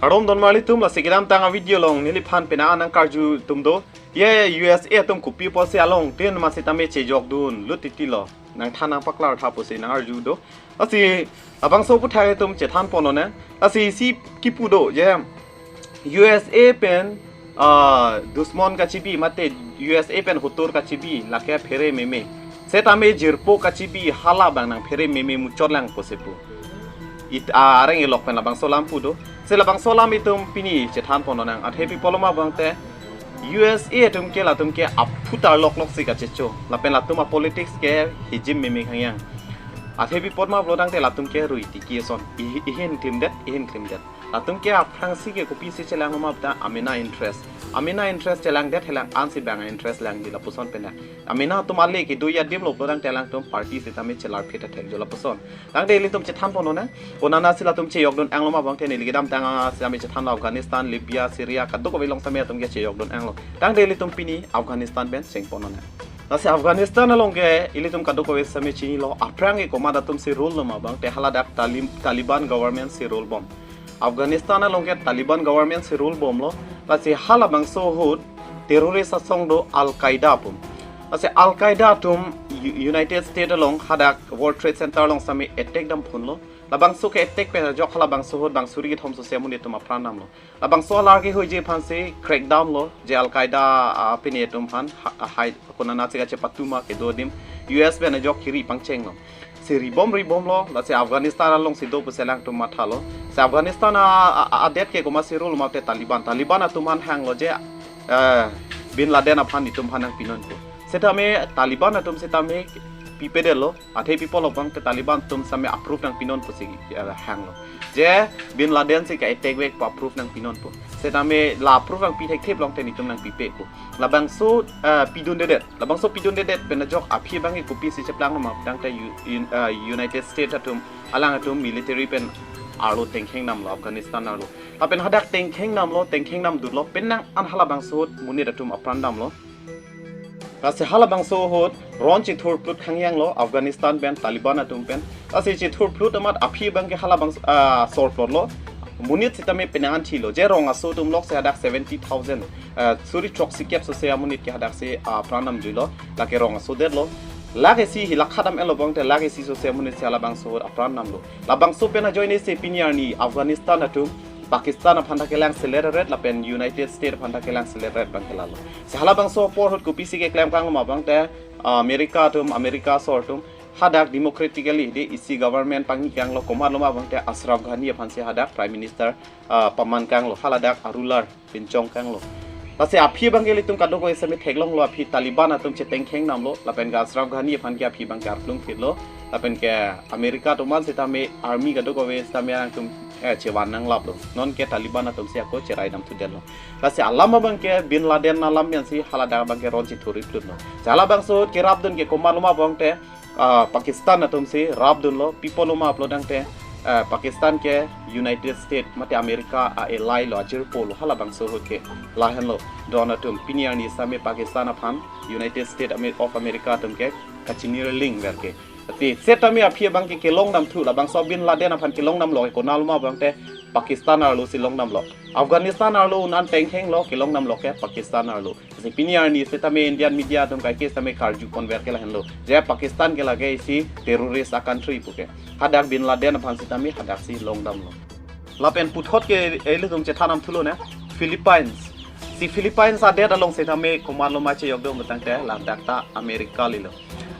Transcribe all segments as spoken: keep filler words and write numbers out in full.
Kardom don marli atum, lasi kedamtang a-video along neliphan pena nangkarju atum do. Ye U S A atum kopi apotsi along tin masitame chejokdun lut titi lo. Nangthan nangpaklar tha pusi nangarju do. Lasi labangso aputhak atum chethan ponlonang. Lasi isi kipu do je U S A pen ah, dusmon kachibi mate U S A pen hotur kachibi lake phere meme. Setame jirpo kachibi hala abang nangphere meme muchot lang pusi pu. It ah, areng elok pen labangso alam pu do. Si labangso alam itum pini chethan ponlonang. Athe pi pulo ma abang te U S A atum ke latum ke aphutar loklok si kachecho. Lapen latum a-politics ke hijim meme khangyang. Athe pi pulo ma pulo tangte latum ke rui tiki ason. Ihi-, ihin klimdet, ihin klimdet. Latum ke aphrangsi ke kopisi chelang ma ta amena interest. Amena interest chelangdet helang ansi bang interest langji lapuson pena. Amena atum ale kedo adim lo pulo tangte alangtum party sitame chelar phit athek jo lapuson. Tangte ilitum chethan ponlonang. Konana si latum chejokdun anglo ma abang te neli kedamtang a sitame chethan lo Afghanistan, Libya, Syria, kadokave along sitame atum ke chejokdun anglo. Tangte ilitum pini Afghanistan pen cheng ponlonang. Lasi Afghanistan along ke ilitum kadokave sitame chinilo. Aphrang ke komat atum si rule lo ma abang te haladak Talim-, Taliban government si rule bom. Afghanistan along ke Taliban government si rule bomlo. Lasi halabangso ahut terrorist asong do Al Qaeda pu. Lasi Al Qaeda atum U-, United States along hadak World Trade Center along sitame attack damphunlo. Labangso ke attack pen ajok halabangso ahut bang suri kethom sose amonit atum apran damlo. Labangso alar kehoiji aphansi crackdown lo je Al Qaeda, ah, pini atum aphan ha-, ha-, hai konana si kachepatuma kedo adim U S pen ajok kiri pangchenglo. Si ribom ribomlo, lasi Afghanistan along si do pusi alangtum mathalo. Si Afghanistan a, a, a, adet ke komatsi rule ma te Taliban. Taliban atum aphan hanglo je, eh, Bin Laden aphan itum aphan nangpinon pu. Setame Taliban atum setame pipedetlo, athe pi pulo abang te Taliban atum sitame approve nangpinon pusi, eh, hanglo. Je Bin Laden si ka-attack vek pu approve nangpinon pu. Setame la approve nangpi thekthip long te netum nangpipe pu. Labangso, eh, pidundedet. Labangso pidundedet pen ajok aphi abang ke kopisi cheplang ma tangte U-, in, eh, United States atum, alang atum military pen arlo tengkheng damlo Afghanistan arlo. Lapen hadak tengkheng damlo, tengkheng dam dutlo, penang an halabangso ahut monit atum apran damlo. Lasi halabangso ahut ron chithurphlut khangyanglo Afghanistan pen Taliban atum pen. Lasi chithurphlut amat aphi abang ke halabangso, ah, sorplotlo. Monit sitame penang an thilo. Je rong aso atum lok si hadak seventy thousand, ah, suri throksi kep sose amonit ke hadak si, ah, pran damjuilo. Lake rong aso detlo. Lake isi hi lakha dam-etlo abang te lake isi sose amonit si halabangso ahut apran damlo. Labangso pen ajoine si pini arni Afghanistan atum Pakistan aphan ta kelang selet ret lapen United States aphan ta kelang selet ret abang ke lalo. Si halabangso apor ahut kopisi keklem kanglo ma abang te, ah, America atum, America asor atum hadak democratically de isi government pangni kanglo, komatlo ma abang te Ashraf Ghani aphansi hadak Prime Minister, ah, paman kanglo, haladak a-ruler pinchong kanglo. Lasi aphi abang ke ilitum kadokave sitame theklonglo, aphi Taliban atum chetengkheng damlo, lapen ke Ashraf Ghani aphan ke aphi abang ke arplung phitlo, lapen ke America atum aphan sitame army kadokave sitame alangtum, eh, chevan nanglaplo. Non ke Taliban atum si ako cherai damthudetlo. Lasi alam abang ke Bin Laden alam pensi haladak abang ke ron chithurphlut lo. Si halabangso ahut kerapdun ke komatlo ma abang te, ah, Pakistan atum si rapdunlo, pi pulo ma pulo tangte, ah, Pakistan ke United States mate America a-ally lo, ajirpo lo, halabangso ahut ke lahenlo. Don atum pini arni sitame Pakistan aphan United States Ame-, of America atum ke kachini reling ver ke. Te setame aphi abang ke kelong damthu, labangso Bin Laden aphan kelong damlo ke konatlo ma abang te Pakistan arlo si long damlo. Afghanistan arlo un-an tengkhenglo, kelong damlo ke Pakistan arlo. Si pini arni sitame Indian media atum kaike sitame karju ponver ke lahenlo. Je Pakistan ke lake isi terrorist a-country pu ke. Hadak Bin Laden aphan sitame hadak si long damlo. Lapen puthot ke ilitum chethan damthulo na Philippines. Si Philippines adet along sitame komatlo ma chejokdun tangte ladak ta America lilo.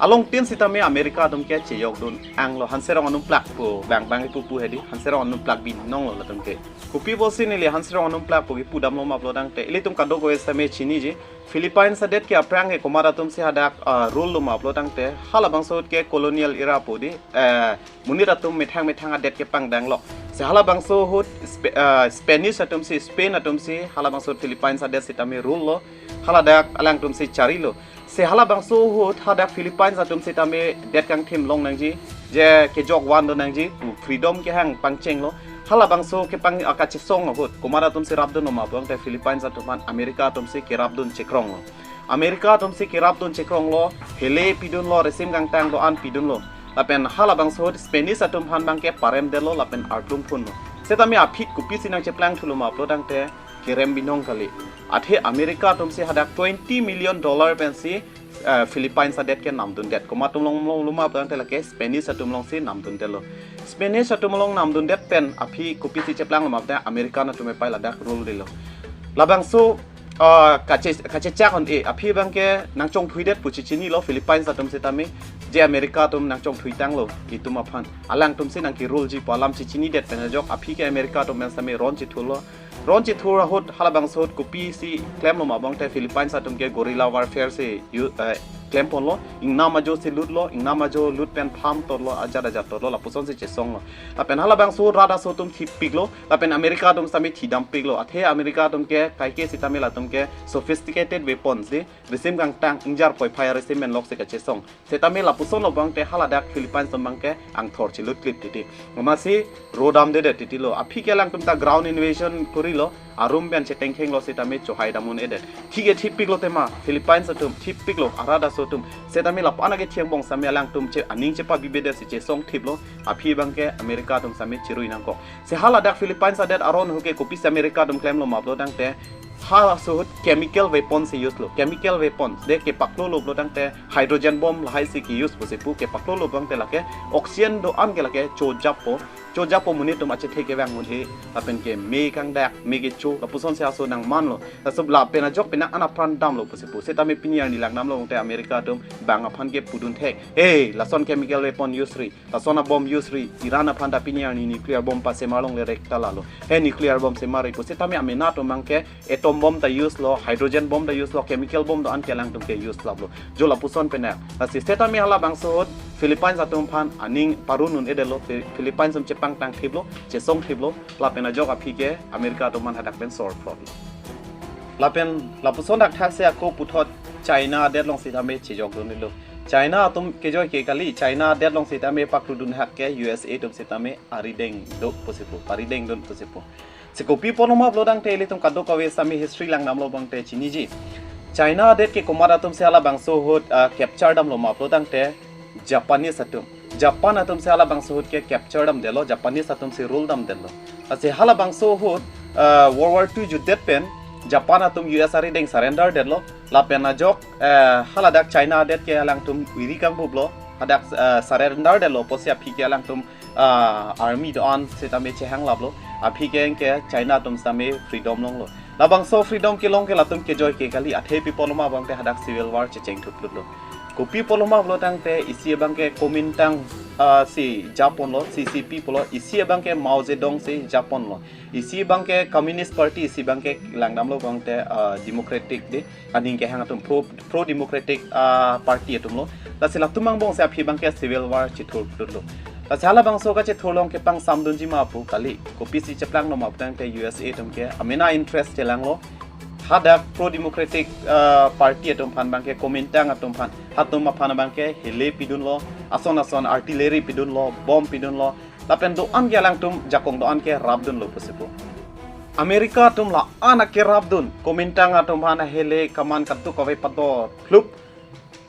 Along tin sitame America atum ke chejokdun anglo, hanserong anumplak pu bang bang ipu pu hedi, hanserong anumplak binong lo latum ke. Kopi pusi neli hanserong anumplak pu kipu damlo ma pulo tangte ilitum kadokave sitame chiniji. Philippines adet ke aphrang ke komat atum si hadak, ah, rule lo ma pulo tangte halabangso ahut ke colonial era pu di, eh, monit atum methang methang adet kepangdang lo. Si halabangso ahut Sp-, ah, Spanish atum si, Spain atum si halabangso ahut Philippines adet sitame rule lo. Haladak alangtum si charilo. Si halabangso ahut hadak Philippines atum sitame det kangthim long nangji, je kejok van do nangji pu freedom kehang pangchenglo. Halabangso kepang, ah, kachesong ahut komat atum si rapdunlo ma pulo tangte Philippines atum aphan America atum si kerapdun chekronglo. America atum si kerapdun chekronglo, hele pidunlo, resim kangtang do-an pidunlo. Lapen halabangso ahut Spanish atum aphan abang ke paremdetlo lapen arplung phunlo. Si Setame aphi kopisi nangcheplang thulo ma pulo tangte kerem binong kali. Athe America atum si hadak twenty million dollar pensi, eh, Philippines adet ke namdundet. Komatum along lo ma pulo tangte lake Spanish atum alongsi namdundetlo. Spanish atum along namdundet pen aphi kopisi cheplanglo ma pulo tangte American atum epai ladak rule detlo. Labangso, ah, kache, kachechak un-e, aphi abangke nangchongthuidet pu chechinilo Philippines atum setame, je America atum nangchongthuitanglo itum aphan. Alangtum si nangkerule ji pu alam chechinidet pen ajok aphi ke America atum pen setame ron chethurlo. Ron chethur ahut halabangso ahut kopisi klemlo ma pulo tangte Philippines atum ke guerrilla warfare si yu-, eh, klemponlo, ingnam ajo si lutlo, ingnam ajo lut pen pham totlo, ajat ajat totlo, lapusonsi chesonglo. Lapen halabangso rat aso atum thipiklo, lapen America atum setame thidampiklo. Athe America atum ke kaike setame latum ke sophisticated weapons di, risim kangtang, ingjar poiphai risim pen loksi kachesong. Setame lapusonlo pulo tangte haladak Philippines atum abangke angthor chelutklip titi. Amatsi rodamdedet titilo. Aphi ke alangtum ta ground invasion korilo, arum pen chetengkhenglo setame chohai dam un-edet. Thik-e thipiklo tema, Philippines atum thipiklo, arat aso atum. Setame lapu-an akethengbong setame alangtum che aning chepabibedet si chesongthiplo, aphi abangke America atum setame cherui nangkok. Se haladak Philippines adet aron ahut ke kopisi America atum klemlo ma pulo tangte, halaso ahut chemical weapon si use lo. Chemical weapon de kepaklolo pulo tangte hydrogen bomb lahai si ke-use pusi pu, kepaklolo pulo tangte lake oxygen do-an ke lake chojapo. Chojapo monit atum achethe kevang un-e, lapen ke me kangdak, me kecho, lapusonsi aso nangmanlo. Laso lapen ajok penang an apran damlo pusi pu. Setame pini arni langdamlo pulo tangte America atum bang aphan ke pudun thek. Hey, lason chemical weapon use ri, lason abomb use ri, Iran aphan ta pini arni nuclear bomb pasemar longle rek ta lalo. He nuclear bomb semar ri pu setame amena atum abangke atom bomb ta use lo, hydrogen bomb ta use lo, chemical bomb do-an ke alangtum ke use laplo. Jo lapuson pen na. Lasi setame halabangso ahut Philippines atum aphan aning parun un-edetlo, Phi-, Philippines atum chepangtang thiplo, chesongthiplo, lapen ajok aphi ke America atum aphan hadak pen sor phlotlo. Lapen lapuson dakthaksi ako puthot China adet along setame chejokdunlo. China atum kejoi ke kali, China adet along setame pakludun hak ke U S A atum setame arideng do pusi pu, aridengdun pusi pu. Se kopi apotlo ma pulo tangte ilitum kadokave setame history langdamlo pulo tangte chiniji. China adet ke komat atum si halabangso ahut, ah, capture damlo ma pulo tangte Japanese atum. Japan atum si halabangso ahut ke capture damdetlo, Japanese atum si rule damdetlo. Lasi halabangso ahut, ah, World War Two jutdet pen Japan atum U S arideng surrender detlo. Lapen ajok, eh, haladak China adet ke alangtum iri kangbuplo, hadak, eh, surrender detlo pusi aphi ke alangtum, ah, army do-an setame chehanglaplo, aphi ke anke China atum setame freedom longlo. Labangso freedom kelong ke latum kejoi ke kali, athe pi apotlo ma pulo tangte hadak civil war chechengthuplutlo. Kopi apotlo ma pulo tangte isi abangke Kuomintang, ah, si japonlo, C C P pulo, isi abangke Mao Zedong si japonlo. Isi abangke Communist Party, isi abangke langdamlo pulo tangte, ah, Democratic di, aning kehang atum pro, pro Democratic, ah, Party atumlo. Lasi latum angbong si aphi abangke civil war chethurplutlo. Lasi halabangso kachethur along kepangsamdunji ma pu kali, kopisi cheplanglo ma pulo tangte U S A atum ke amena interest chelanglo. Hadak pro Democratic, ah, Party atum aphan abangke Kuomintang atum aphan, hatum aphan abangke hele pidunlo, ason ason artillery pidunlo, bomb pidunlo, lapen do-an ke alangtum jakong do-an ke rapdunlo pusi pu. America atum la-an akerapdun, Kuomintang atum aphan hele kaman kadokave padorphlup.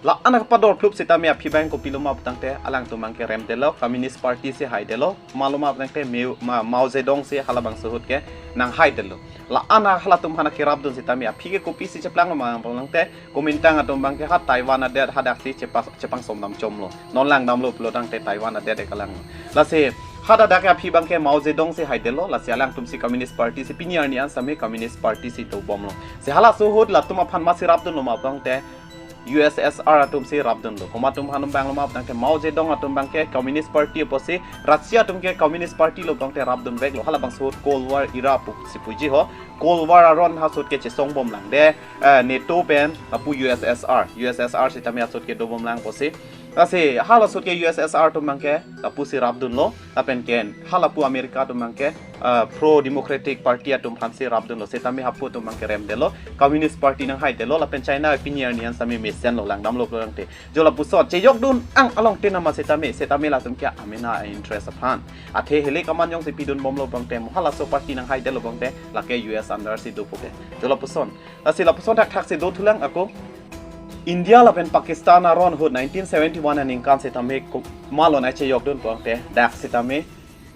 La-an apadorphlup setame aphi abang kopilo ma pulo tangte alangtum abangke remdetlo, Communist Party si haidetlo, malo ma pulo tangte Mao, Ma-, Mao Zedong si halabangso ahut ke nanghaidetlo. La-an halatum aphan akerapdun setame aphi ke kopisi cheplanglo ma pulo tangte Kuomintang atum abangke ha Taiwan adet hadaksi chepa-, chepangsomdam chomlo. Non langdamlo pulo tangte Taiwan adet ke kalang. Lasi hadak ke aphi abangke Mao Zedong si haidetlo, lasi alangtum si Communist Party si pini arni an setame Communist Party si dobomlo. Si halaso ahut latum aphan masi rapdunlo ma pulo tangte U S S R atum si rapdunlo. Komat atum aphan abanglo ma pulo tangte Mao Zedong atum abangke Communist Party pusi, Russia atum ke Communist Party lo pulo tangte rapdunveklo. Halabangso ahut Cold War era pusi puji ho. Cold War aron halaso ahut ke chesongbomlang de, eh, NATO pen lapu U S S R, U S S R setame halaso ahut ke dobomlang pusi. Lasi halaso ahut ke U S S R atum abangke lapusi rapdunlo, lapen ke halapu America atum abangke, eh, pro Democratic Party atum aphansi rapdunlo, setame hapu atum abangke remdetlo, Communist Party nanghaidetlo, lapen China pini arni an setame mesenlo langdamlo pulo tangte. Jo lapuson, chejokdun ang along tenama setame, setame latum ke amena interest aphan. Athe hele kaman jongsi pidunbomlo pulo tangte, mo halaso party nanghaidetlo pulo tangte, lake U S under si dopo ke. Jo lapuson. Lasi lapuson thakthaksi dothulang ako. India lapen Pakistan aron ahut nineteen seventy-one aningkan setame ko-, malon ai chejokdun pulo tangte, dak setame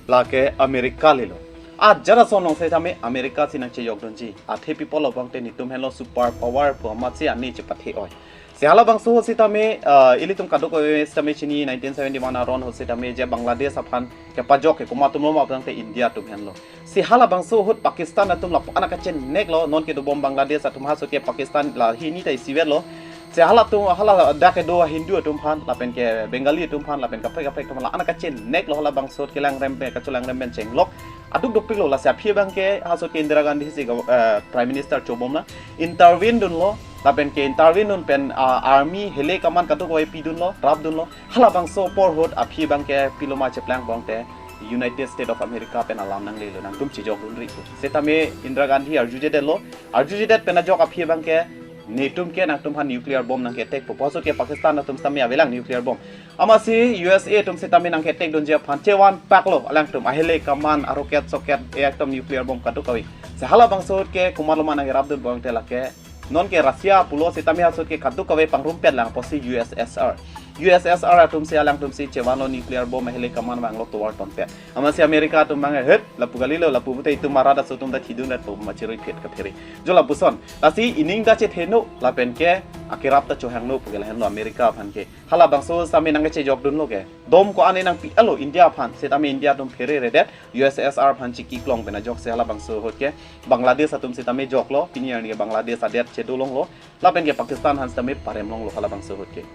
lake America lelo. Ajat ason along setame America si nangchejokdunji. Athe pi pulo pulote netum henlo super power pu amatsi ani chepathe-oi. Si halabangso setame, ah, ilitum kadokave setame chini nineteen seventy-one aron ahut setame je Bangladesh aphan kepajok ke komat atumlo ma pulote India atum henlo. Si halabangso ahut Pakistan atum lapu-an akacheneklo, non kedobom Bangladesh atum, ha ahut ke Pakistan la hini ta isivetlo. Si halatum, haladak kedo Hindu atum aphan, lapen ke Bengali atum aphan, lapen kaprek kaprek atum la-an akacheneklo, halabangso ahut kelangrem pen, kachelangrem pen chenglok. Aduk dopiklo, lasi aphi abangke ha ahut ke Indira Gandhi si, eh, Prime Minister chobomlo, intervene dunlo, lapen ke intervene dun pen, ah, army, hale command kadokave pidunlo, rapdunlo. Halabangso apor ahut aphi abangke pilo ma cheplang pulote United States of America pen alam nanglelo, nangtum chejokdunri pu. Setame Indira Gandhi arjujedetlo, arjujedet pen ajok aphi abangke netum ke nangtum aphan nuclear bomb nangke-attack pu. Puso ke Pakistan atum setame avelang nuclear bomb. Amatsi U S A atum setame nangke-attack dunji aphan chevan paklo alangtum, ahale command, aroket soket, eh, ekdom nuclear bomb kadokave. Si halabangso ahut ke komatlo ma nangkerapdun pulote lake, non ke Russia pulo setame ha ahut ke kadokave pangrumpetlang apotsi U S S R. U S S R atum si alangtum si chevanlo nuclear bomb, ahale command vanglo tovar tonpet. Amatsi America atum abang het, lapu kalilo, lapu pute itum arat aso atum ta thidun rat pu ma chirui phet kaphere. Jo lapuson, lasi ining ta chetheno, lapen ke akerap ta chohangno pu ke lahenlo America aphan ke. Halabangso setame nangkechejokdunlo ke. Dom ko-an nangpi-etlo India aphan, setame India atum phereredet, U S S R aphan chiki klong pen ajok si halabangso ahut ke. Bangladesh atum setame joklo, pini arni Bangladesh adet chedolonglo, lapen ke Pakistan aphan setame paremlonglo halabangso ahut ke.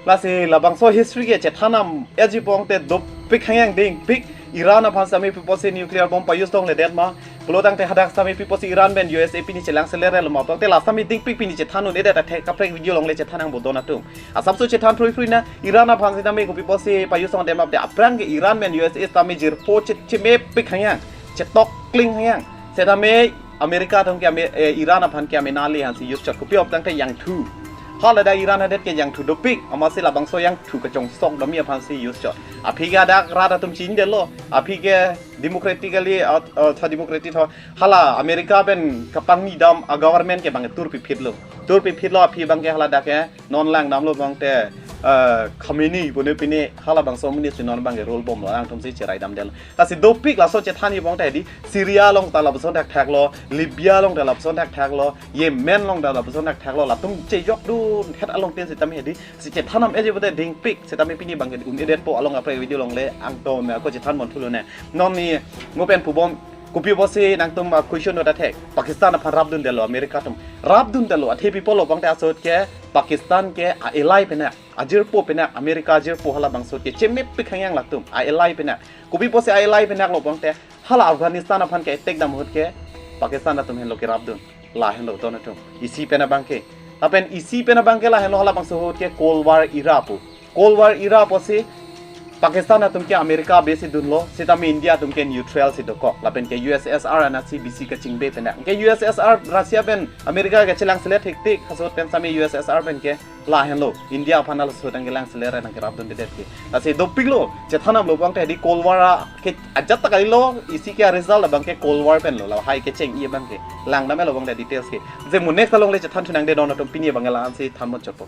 Lasi labangso history ke chethan nam-eji pulote dopik hangyang dingpik, Iran aphan setame pi pusi nuclear bomb pa-use tongledet ma, pulo tangte hadak setame pi pusi Iran pen U S A pini chelangselerlo ma pulote la setame dingpik pini chethan un-edet, athe kaprek video along le chethan nangpo don atum. Asapso chethan phrui phrui na, Iran aphan setame kopi pusi pa-use tongdet ma pulote aphrang ke Iran pen U S A setame jirpo che, chemepik hangyang, chetokling hangyang. Setame America atum ke ame-, eh, Iran aphan ke amena le aphan si use chot, kopi pulo tangte yangthu. Haladak Iran adet ke yangthu dopik, amatsi labangso yangthu kachongsok dami aphan si use chot. Aphi ke hadak rat atum chinidetlo, aphi ke democratically, uh, uh, tha democratic tha, hala America pen kapangni dam a-government ke bang tur piphitlo. Tur piphitlo aphi abangke haladak ke non langdamlo pulote, eh, Khamenei pune pine halabangso amonit si non abangke rule bomlo, alangtum si cherai damdetlo. Lasi dopik laso chethanji pulote hedi, Syria along ta lapuson thakthaklo, Libya along ta lapuson thakthaklo, Yemen along ta lapuson thakthaklo, latum chejokdun het along tin setame hedi, si chethan nam-eji pulote dingpik, setame pini abangke un-edetpo, along kaprek video along le angto me ako chethan mon thulo ne. Non ni mo pen pubom, kopi pusi nangtum, ah, question do ta thek. Pakistan aphan rapdundetlo America atum. Rapdundetlo, athe pi pulo pulote ha ahut ke Pakistan ke a-ally penak, ajirpo penak, America ajirpo halabangso ahut ke chemepik hangyang latum, a-ally penak. Kopi pusi a-ally penaklo pulote hala Afghanistan aphan ke-attack dam ahut ke Pakistan atum henlo kerapdun. Lahenlo don atum. Isi pen abangke. Lapen isi pen abangke lahenlo halabangso ahut ke Cold War era pu. Cold War era pusi Pakistan atum ke America base si dunlo, setame India atum ke neutral si dokok. Lapen ke U S S R anat si bisi kachingbe penak. Ke U S S R Russia pen America ke chelangselet thiktik, ha ahut pen setame U S S R pen ke lahenlo, India aphan laso ahut nangkelangselet nangkerapdundedet ke. Lasi dopiklo, chethan namlo pulote hedi Cold War a ke ajat ta kalilo, isi ke result abangke Cold War penlo, lahai kecheng-i abangke. Langdamlo pulote details ke. Je mo next along le chethan thu nangde don atum, pini abangke la-an si than mon chotpo.